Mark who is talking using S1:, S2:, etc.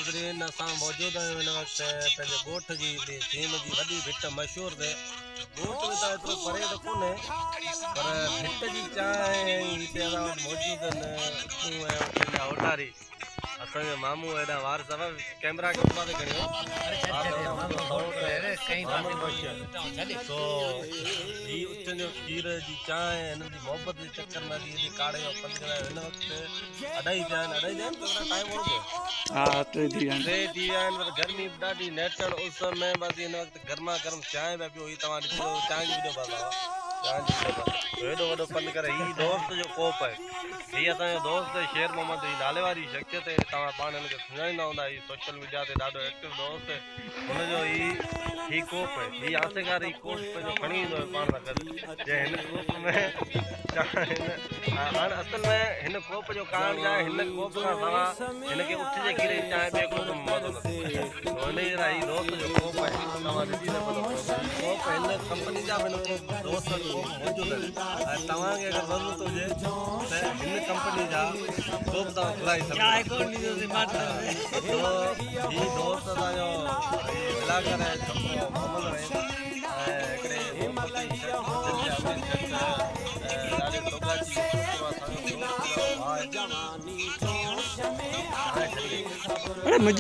S1: ناظرين اسان موجود آهيون هن وقت پنهنجي ڳوٺ جي هڪڙي سيم جي وڏي ڀٽ مشهور تي. ڳوٺ به ته ايترو پري ته ڪونهي پر ڀٽ جي چانهه ۽ هتي اسان وٽ موجود آهن اٺون ۽ اٺن جا اوٽاري. اسان جو مامو هيڏانهن وار صفا ڪئميرا کي ان پاسي کڻي ويو. سو هي اٺن جو کير جي چانهه هنن جي محبت جي چڪر ۾ اچي هيڏي ڪاڙهي جو پنڌ ڪري آيو. هن وقت اڍائي ٿيا آهن اڍائي ٿيا آهن ته ٽائيم هو پيو.
S2: ها ٽي ٿي ويا آهن.
S1: ٽي ٿي ويا آهن پر گرمي به ڏاڍي نيٽڻ اس ۾ بس هن وقت گرما گرم چانهه پيا پيو هي توهان ڏسو چانهه جي وڊيو بس چانهه جي وڊيو بس هيڏو وڏو پنڌ ڪري هي دوست جو ڪوپ آهي. هي اسان جو دوست شير محمد هي ناليواري شخصيت آهي توهان پاڻ هن کي سڃاڻيندا هوندا هي سوشل ميڊيا تي ڏاڍو ايڪٽو دوست آهي هن جو هي هي ڪوپ آهي هي آخرڪار هي ڪوپ پنهنجو کڻي ايندو آهي پاڻ سان گڏ جنهن هن ڪوپ ۾ هاڻ اصل ۾ هن ڪوپ جو ڪارڻ ڇا آهي هن ڪوپ کان سوا هن کي اٺ جي کير جي چانهه ٻئي ڪوپ ۾ مزو نٿو اچي هن جي لاء هي دوست جو ڪوپ آهي توهان ڏسي سگهو ٿا ڪوپ هن ڪمپني جا به هن ڪوپ دوست وٽ ڪوپ موجود آهن ۽ توهان کي اگر ضرورت هجي ته هن ڪمپني جا ڪوپ توهان گهرائي سگهو ٿا. هي دوست اسان جو هي بلاگر آهي ڇوڪرو محمد رحيم ۽ هڪڙي محبتي شخص دل جي امير شخص ۽ ڏاڍي سوگهاچي جو ڇوڪرو اسان جو دوست ڀاء آهي.
S2: اڙي.